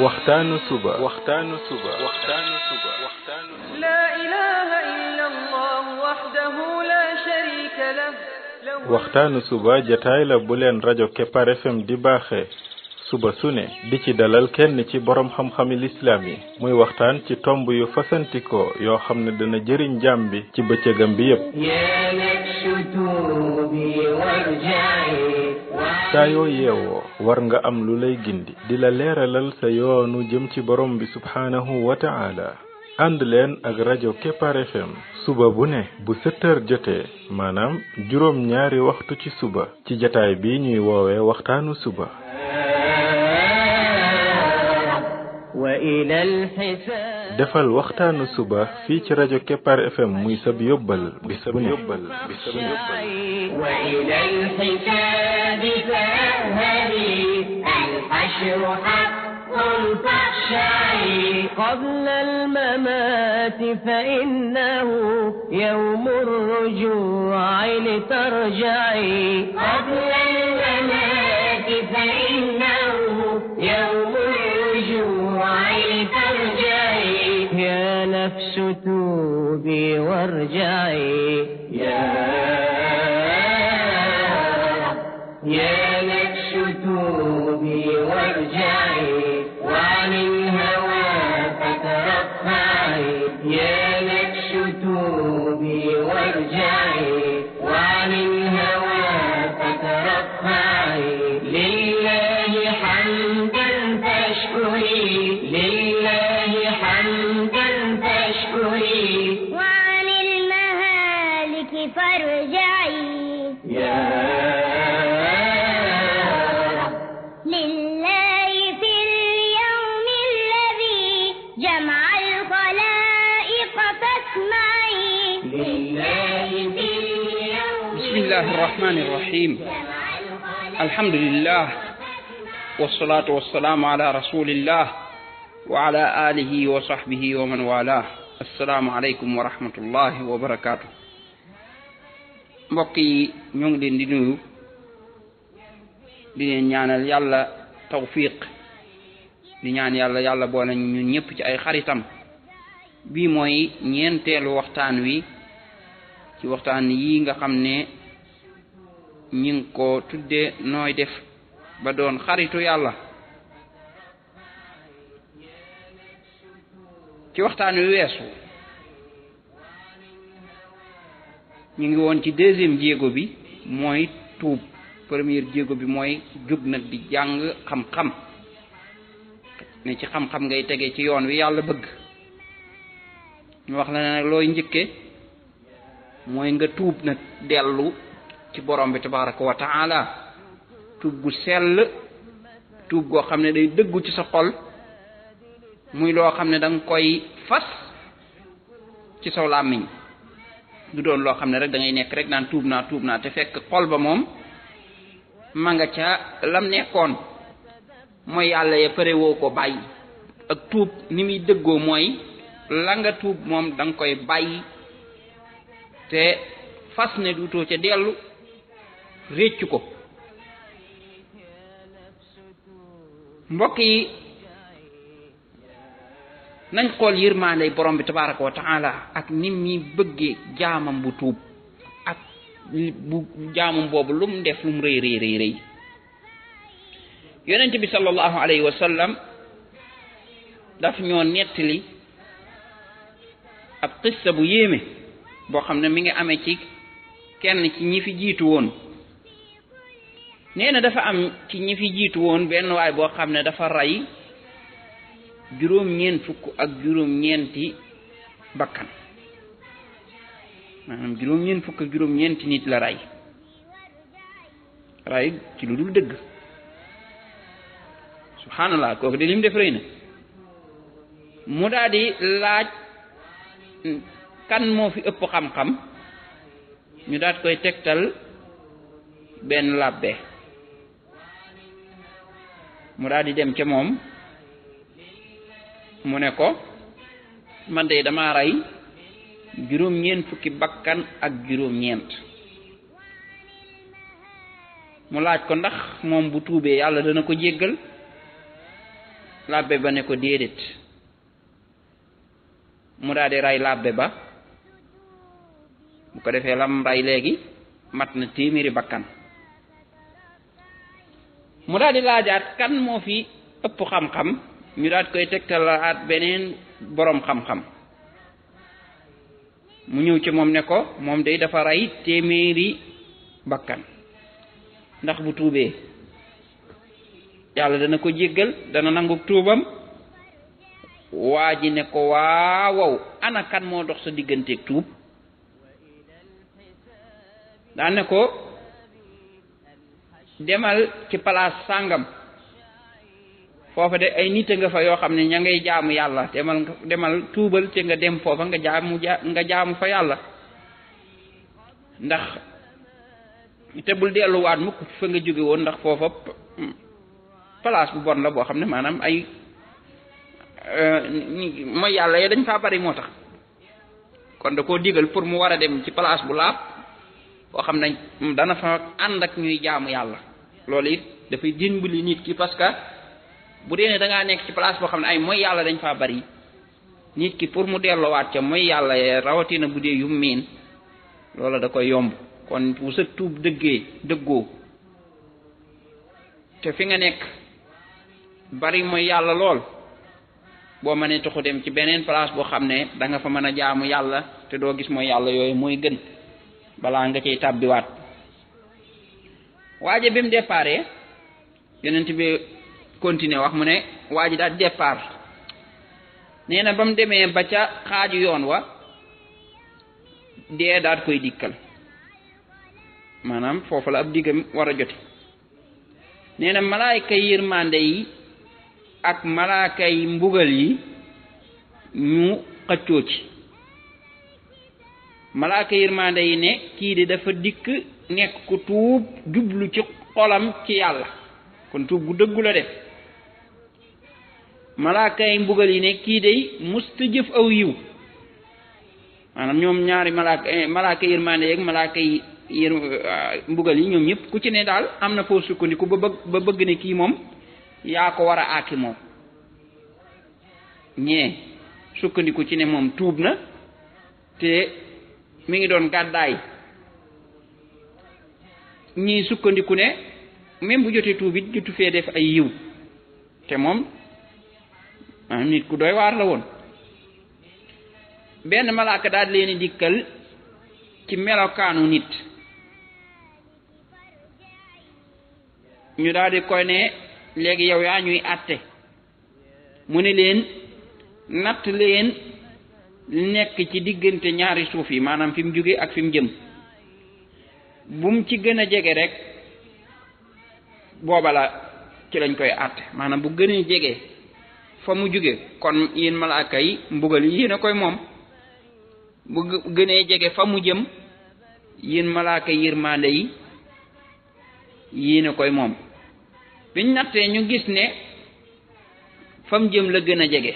waxtaanu suba لا إله إلا الله وحده لا شريك له waxtaanu suba jataay la bu leen rajo Kepar FM di baaxee suba su ne di ci dalal kenn ci borom xam-xami lislaam yi muy waxtaan ci tomb yu fasantikoo yoo xam ne dana jëriñ jaam bi ci bëccëgam bi yépp saa yoo yeewoo war nga am lu lay gindi di la leeralal sa yoonu jëm ci borom bi subhaanahu wa ta'ala ànd leen ak rajo Kepar FM suba bu ne bu 7h jotee maanaam juróom ñaari waxtu ci suba ci jataay bi ñuy woowee waxtaanu suba defal waxtaanu suba fii ci rajo Kepar FM muy sab yóbbal bis bu ne قبل الممات فإنه يوم الرجوع لترجعي قبل الممات فإنه يوم الرجوع لترجعي يا نفس توبي وارجعي يا نفس توبي وارجعي وعن الهوى فترفعي يا نفس توبي وارجعي وعن الهوى فترفعي لله حمدا تشكري لله حمدا تشكري وعن المهالك فارجعي لله في اليوم الذي جمع الخلائق فاسمعي لله في اليوم بسم الله الرحمن الرحيم الحمد لله والصلاة والسلام على رسول الله وعلى آله وصحبه ومن والاه السلام عليكم ورحمة الله وبركاته mbokk yi ñu ngi leen di nuyu di leen ñaanal yàlla tawfiq di ñaan yàlla boole ñun ñëpp ci ay xaritam bii mooy ñeenteelu waxtaan wi ci waxtaan yi nga xam ne ñi ngi ko tudde nooy def ba doon xaritu yàlla ci waxtaan wi weesu ñu ngi woon ci deuxième jéego bi mooy tuub première jéego bi mooy jóg nag di jàng xam-xam ne ci xam-xam ngay tege ci yoon wi yàlla bëgg ñu wax la ne nag looy njëkke mooy nga tuub nag dellu ci borom bi tabaraka wa taala tuub gu sell tuub goo xam ne day dëggu ci sa xol muy loo xam ne da nga koy fas ci saw làmmiñ du doon loo xam ne rek da ngay nekk rek naan tuub naa te fekk xol ba moom ma nga ca lam nekkoon mooy yàlla ya pare woo ko bàyyi ak tuub ni muy dëggoo mooy la nga tuub moom da nga koy bàyyi te fas ne duutoo ca dellu réccu ko mbokk yi nañ xool yërmaande borom bi tabaraka wa taala ak ni mi bëggee jaamam bu tuub ak bu jaamam boobu lu mu def lu mu rëy yonent bi sallallahu alayhi wa sallam daf ñoo nettali ab qissa bu yéeme boo xam ne mi ngi amee ci kenn ci ñi fi jiitu woon nee na dafa am ci ñi fi jiitu woon benn waay boo xam ne dafa rey juróom-ñeent fukk ak juróom-ñeenti bakkan maanaam juróom-ñeent fukk ak juróom-ñeenti nit la rey ci lu dul dëgg subhanallah kooku de lim def rëy na mu daal di laaj kan moo fi ëpp xam-xam ñu daat koy tegtal benn labbe mu daal di dem ca moom mu ne ko man de dama rey juróom-ñeent fukki bakkan ak juróom-ñeent mu laaj ko ndax moom bu tuubee yàlla dana ko jéggal labbe ba ne ko déedéet mu daal di rey labbe ba bu ko defee lam rey léegi mat na téeméeri bakkan mu daal di laajaat kan moo fi ëpp xam-xam ñu daal koy tegtalaat beneen boroom xam-xam mu ñëw ci moom ne ko moom day dafa rey téeméeri bakkan ndax bu tuubee yàlla dana ko jéggal dana nangu tuubam waa ji ne ko waaw ana kan moo dox sa digganteeg tuub daan ne ko demal ci place sàngam foofa de ay nit nga fa yoo xam ne ña ngay jaamu yàlla demal tuubal ci nga dem foofa nga jaamu fa yàlla ndax te bul delluwaat mukk fa nga jóge woon ndax foofa place bu bon la boo xam ne maanaam ay mooy yàlla ya dañ faa bari moo tax kon da koo digal pour mu war a dem ci place bu laab boo xam ne dana fa ànd ak ñuy jaamu yàlla loolu it dafay dimbali nit ki parce que bu dee ne da ngaa nekk ci place boo xam ne ay mooy yàlla dañ faa bari nit ki pour mu delloowaat ca mooy yàlla rawatina bu dee yu miin loola da koy yomb kon bu sa tuub dëggoo te fi nga nekk bari mooy yàlla lool boo mënee taxu dem ci beneen place boo xam ne da nga fa mën a jaamu yàlla te doo gis mooy yàlla yooyu mooy gën balaa nga cay tàbbiwaat waaje bi mu déparé yonent bi continuer wax mu ne waa ji daal départ nee na ba mu demee ba ca xaaju yoon wa dee daal koy dikkal maanaam foofu la ab diggam war a jote nee na malaayka yërmande yi ak malaaka yi mbugal yi ñu xëccoo ci malaaka yërmande yi ne kii de dafa dikk nekk ku tuub jublu ci xolam ci yàlla kon tuub gu dëggu la def malaaka yi mbugal yi ne kii de musta jëf aw yiw maanaam ñoom ñaari malaaka yërmande yeeg malaaka yi mbugal yi ñoom ñëpp ku ci ne daal am na foo sukkandiku ba bëgg ne kii moom yaa ko war a aaki moom ñee sukkandiku ci ne moom tuub na te mi ngi doon gàddaay ñii sukkandiku ne même bu jotee tuub it jotu fee def ay yiw te moom nit ku doy waar la woon benn malaaka daal leen dikkal ci melokaanu nit ñu daal di koy ne léegi yow yaa ñuy àtte mu ne leen natt leen nekk ci diggante ñaari suuf yi maanaam fi mu jóge ak fi mu jëm bu mu ci gën a jege rek booba la ci lañ koy àtte maanaam bu gënee jege fa mu jóge kon yéen malaaka yi mbugal yi yéen a koy moom bu gënee jege fa mu jëm yéen malaaka yërmande yi yéen a koy moom biñ nattee ñu gis ne fa mu jëm la gën a jege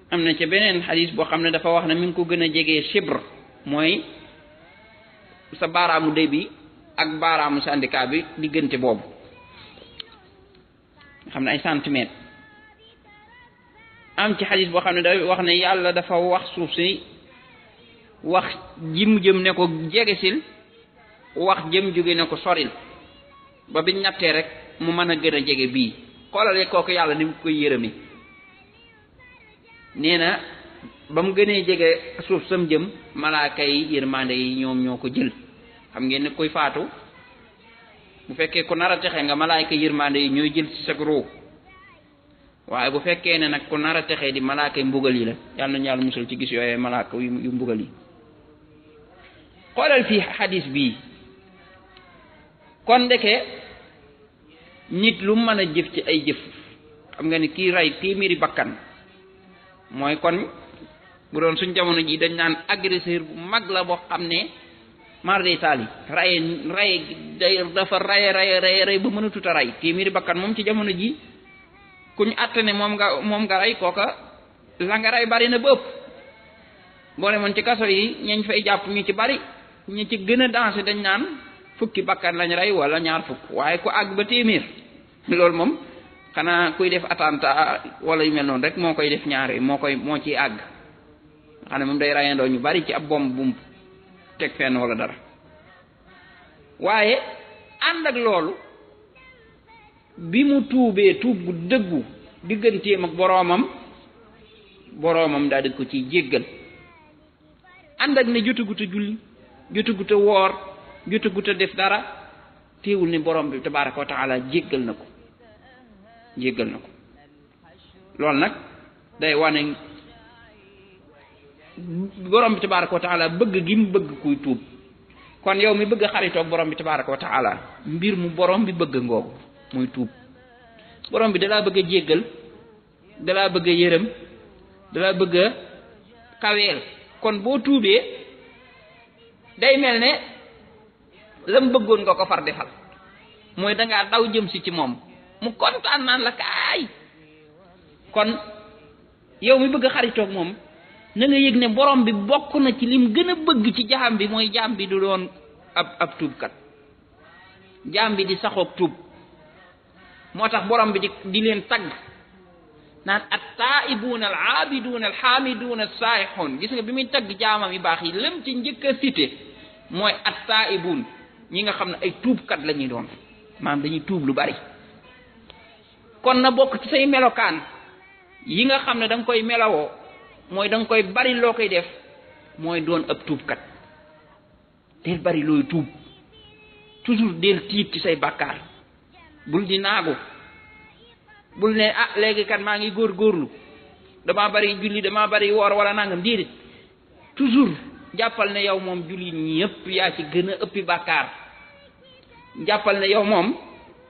am na ca beneen xadis boo xam ne dafa wax ne mi ngi ko gën a jege chibre mooy sa baaraamu dëy bi ak baaraamu syndicat bi diggante boobu nga xam ne ay centimètres am ci xadis boo xam ne da wax ne yàlla dafa wax suuf si wax jim jëm ne ko jegesil wax jëm jóge ne ko soril ba biñ nattee rek mu mën a gën a jege bii xoolale kooku yàlla ni mu koy yërëmi nee na ba mu gënee jege suuf sam jëm malaaka yi yërmande yi ñoom ñoo ko jël xam ngeen ne koy faatu bu fekkee ku nar a texe nga malaaka yërmande yi ñooy jël ci sa ruu waaye bu fekkee ne nag ku nar a texe di malaaka yi mbugal yi la yàlla nañu yàlla musal ci gis yooyu malaaka yu mbugal yi xoolal fii xadis bii kon ndeke nit lu mën a jëf ci ay jëf xam nga ni kii rey téeméeri bakkan mooy kon bu doon suñ jamono ji dañ naan agresseur bu mag la boo xam ne mar day taali ray dafa ray ba mënatut a rey téeméeri bakkan moom ci jamono ji kuñ àtte ne moom nga rey kooka la nga rey bari na ba ëpp boo demoon ci kaso yi ñañ fay jàpp ñu ci bari ñu ci gën a dansé dañ naan fukki bakkan lañ rey wala ñaar fukk waaye ku àgg ba téeméer loolu moom xanaa kuy def attentat wala yu mel noonu rek moo koy def ñaare moo ciy àgg xam ne moom day rayandoo ñu bari ci ab bomb bu mu teg fenn wala dara waaye ànd ak loolu bi mu tuubee tuub gu dëggu digganteem ak boroomam daal di ko ciy jéggal ànd ak ne jotagut a julli jotagut a woor jotagut a def dara teewul ni borom bi tabaraka wa taala jéggal na ko loolu nag day wane borom bi tabaraka wa taala bëgg gi mu bëgg kuy tuub kon yow mi bëgg a xaritoog borom bi tabaraka wa taala mbir mu borom bi bëgg ngoogu muy tuub borom bi dalaa bëgg a jéggal dalaa bëgg a yërëm dalaa bëgg a kaweel kon boo tuubee day mel ne lam bëggoon nga ko far defal mooy dangaa daw jëm si ci moom mu kontaan naan la kaay kon yow mi bëgg a xaritoog moom na nga yëg ne borom bi bokk na ci lim gën a bëgg ci jaam bi mooy jaam bi du doon ab tuubkat jaam bi di saxoog tuub moo tax borom bi di leen tagg naan at-taa'ibuuna al-aabiduuna al-haamiduuna as-saa'ixuun gis nga bi muy tagg jaamam yu baax yi lëm ci njëkk a cité mooy at-taa'ibuun ñi nga xam ne ay tuubkat la ñuy doon maanaam dañuy tuub lu bari kon na bokk ci say melokaan yi nga xam ne da nga koy melawoo mooy da nga koy bari loo koy def mooy doon ab tuubkat del bari looy tuub toujours del tiit ci say bàkkaar bul di naagu bul ne léegi kat maa ngi góorgóorlu damaa bari julli damaa bari woor wala nangam déedéet toujours jàppal ne yow moom julli ñëpp yaa ci gën a ëppi bàkkaar jàppal ne yow moom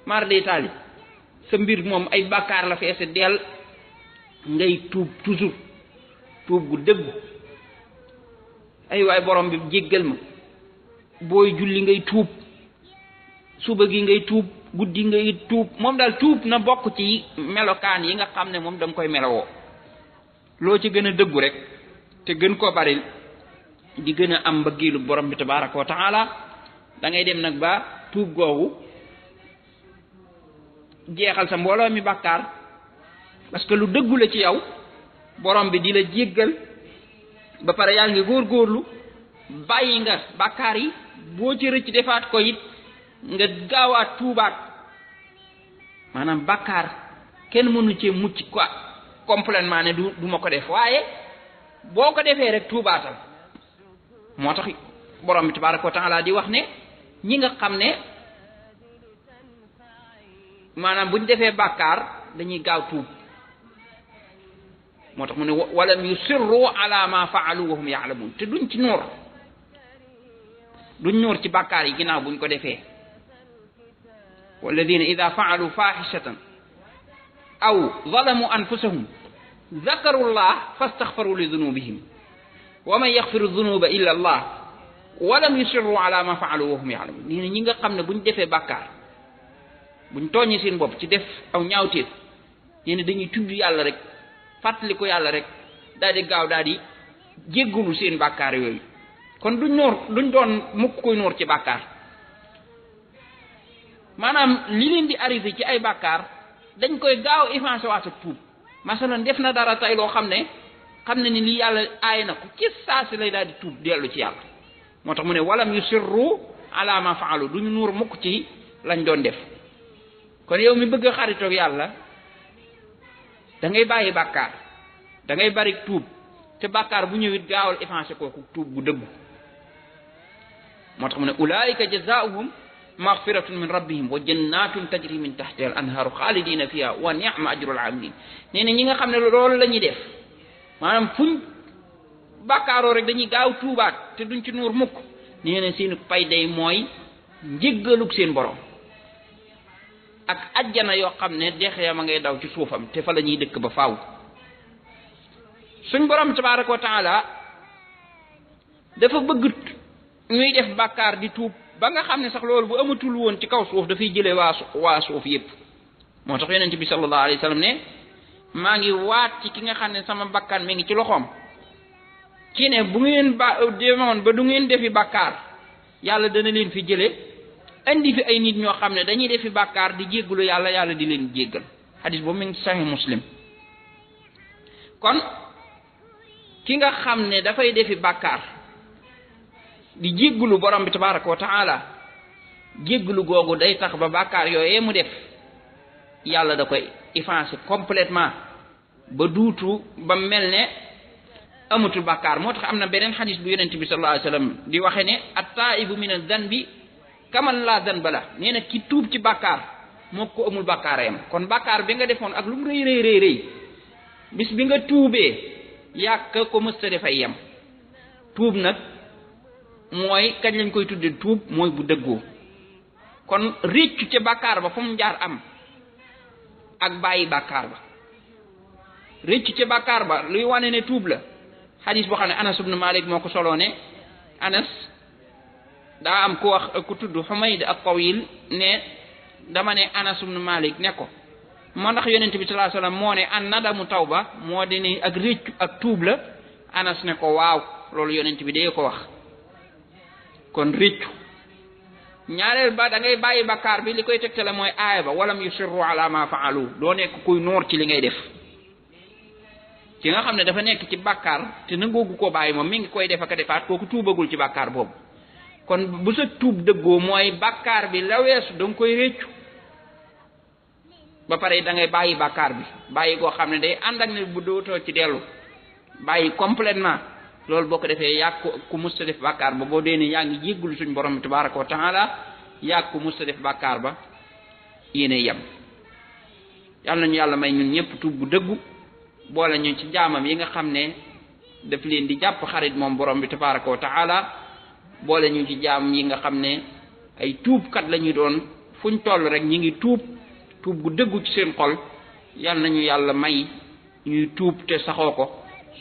mar day taali sa mbir moom ay bàkkaar la feese del ngay tuub toujours tuub gu dëggu ay waay borom bi jéggal ma booy julli ngay tuub suba gi ngay tuub guddi ngay tuub moom daal tuub na bokk ci melokaan yi nga xam ne moom da nga koy melowoo loo ci gën a dëggu rek te gën koo bari di gën a am mbëggeelu borom bi tabaraka wa taala da ngay dem nag ba tuub googu jeexal sa mbooloo mi bàkkaar parce que lu dëggu la ci yow borom bi di la jéggal ba pare yaa ngi góorgóorlu bàyyi nga bàkkaar yi boo ci rëcc defaat ko it nga gaawaat tuubaat maanaam bàkkaar kenn mënu cee mucc quoi complètement ne du ma ko def waaye boo ko defee rek tuubaatal moo tax borom bi tabaraka wa taala di wax ne ñi nga xam ne maanaam buñ defee bàkkaar dañuy gaaw tuub moo tax mu ne walam yusirru ala ma faalu wa hum yaalamun te duñ nuur ci bàkkaar yi ginnaaw buñ ko defee walladina ida faalu fahishatan aw zalamu anfusahum zakaru llah fastaghfaru li dunubihim wa man yaghfiru dunuba illa allah walam yusirru ala ma faalu wa hum yaalamun nii ne ñi nga xam ne buñ defee bàkkaar buñ tooñi seen bopp ci def aw ñaawteef ñene dañuy tudd yàlla rek fàttali ko yàlla rek daal di gaaw daal di jéggulu seen bàkkaar yooyu kon duñ doon mukk koy noor ci bàkkaar maanaam li leen di arrivé ci ay bàkkaar dañ koy gaaw effacé waat ak tuub masalan def na dara tey loo xam ne ni li yàlla aay na ko ci saasi lay daal di tuub dellu ci yàlla moo tax mu ne walam yusirru ala ma faalu duñu nuur mukk ci lañ doon def kon yow mi bëgg a xaritoog yàlla da ngay bàyyi bàkkaar da ngay bari tuub te bàkkaar bu ñëwit gaawal effacé kooku tuub bu dëggu moo tax mu ne ulaika jazaohum maghfiratun min rabbihim wa jannatun tajri min tahtiha al anharu khalidina fiha wa ni'ma ajrul amilin nee na ñi nga xam ne loolu la ñuy def maanaam fuñ bàkkaaroo rek dañuy gaaw tuubaat te duñ ci nuur mukk nee na seen pay day mooy njéggalug seen borom ak ajjana yoo xam ne dex ya ma ngay daw ci suufam te fa la ñuy dëkk ba faaw suñ borom tabaraka wa taala dafa bëgg ñuy def bàkkaar di tuub ba nga xam ne sax loolu bu amatul woon ci kaw suuf dafay jëlee waa suuf yépp moo tax yonent bi sallallahu alayhi wa sallam ne maa ngi waat ci ki nga xam ne sama bakkan mi ngi ci loxoom ci ne bu ngeen demoon ba du ngeen defi bàkkaar yàlla dana leen fi jële indi fi ay nit ñoo xam ne dañuy defi bàkkaar di jéggalu yàlla di leen jéggal hadis boobu mi ngi sahih Muslim kon ki nga xam ne dafay defi bàkkaar di jéggulu borom bi tabaraka wa taala jéggulu googu day tax ba bàkkaar yooyee mu def yàlla da koy effacer complètement ba duutu ba mel ne amatul bàkkaar moo tax am na beneen xadis bu yonent bi sallallahu alayhi wasallam di waxe ne at-taa'ibu min az-zanbi kaman la zanba la nee na ki tuub ci bàkkaar moo ko amul bàkkaar yam kon bàkkaar bi nga defoon ak lu mu rëy rëy rëy rëy bis bi nga tuubee yàq ko mësta dafay yem tuub nag mooy kañ lañ koy tudde tuub mooy bu dëggoo kon réccu ca bàkkaar ba fu mu jaar am ak bàyyi bàkkaar ba réccu ca bàkkaar ba luy wane ne tuub la xadis boo xam ne Anas ibn Malik moo ko soloo ne Anas daa am ku wax ku tudd Humayd at-Tawil ne dama ne Anas ibn Malik ne ko moo ndax yonent bi sallallahu alayhi wasallam moo ne an nadamu tawba moo di ne ak réccu ak tuub la Anas ne ko waaw loolu yonent bi dee ko wax kon réccu ñaareel ba da ngay bàyyi bakkaar bi li koy tegtale mooy aaya ba walam yusirru ala ma faalu doo nekk kuy noor ci li ngay def ci nga xam ne dafa nekk ci bakkaar te nangoogu koo bàyyi moom mi ngi koy def ak a defaat kooku tuubagul ci bakkaar boobu kon bu sa tuub dëggoo mooy bakkaar bi la weesu da nga koy réccu ba pare da ngay bàyyi bakkaar bi bàyyi koo xam ne day ànd ak ne bu dootoo ci dellu bàyyi complètement loolu boo ko defee yàgg ku musta def bàkkaar ba boo dee ne yaa ngi jéggulu suñ borom bi tabaraka wa taala yàgg ku musta def bàkkaar ba yéene yem yàlla nañu yàlla may ñun ñëpp tuub bu dëggu boole ñu ci jaamam yi nga xam ne daf leen di jàpp xarit moom borom bi tabaraka wa taala boole ñu ci jaam yi nga xam ne ay tuubkat la ñuy doon fuñ toll rek ñi ngi tuub gu dëggu ci seen xol yàlla nañu yàlla may ñuy tuub te saxoo ko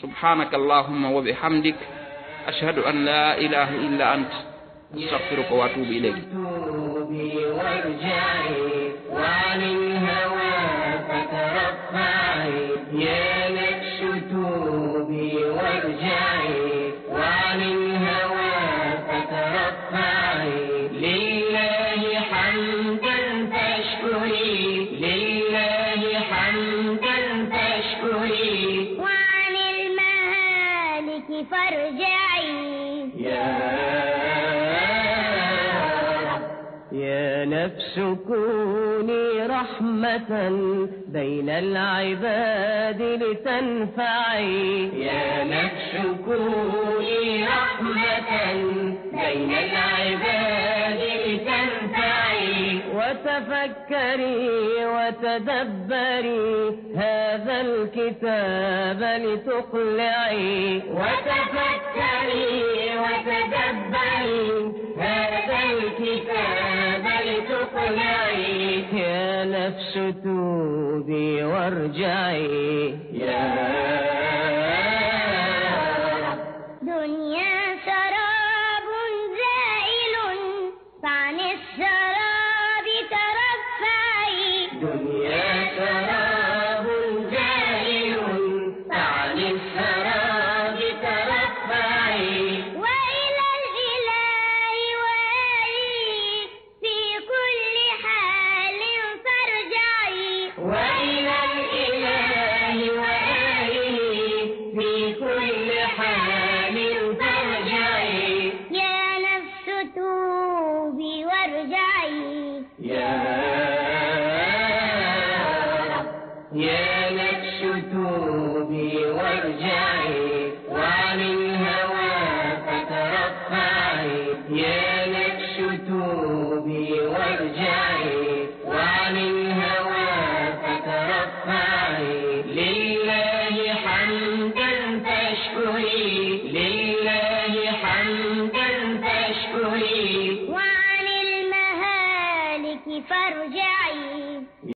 subhanaka allahumma wa bihamdik ashhadu an la ilaha illa ant astaghfiruka wa atubu ilayk نفس كوني رحمة بين العباد لتنفعي يا نفس كوني رحمة بين العباد لتنفعي وتفكري وتدبري هذا الكتاب لتقلعي وتفكري وتدبري هذا الكتاب لتقلعي يا نفس توبي وارجعي يا دنيا سراب زائل فعن السراب ترفعي دنيا سراب زائل فعن السراب ترفعي وإلى الإله وآله في كل حال فارجعي وإلى الإله وآله في كل حال فارجعي يا نفس توبي وارجعي يا نفس توبي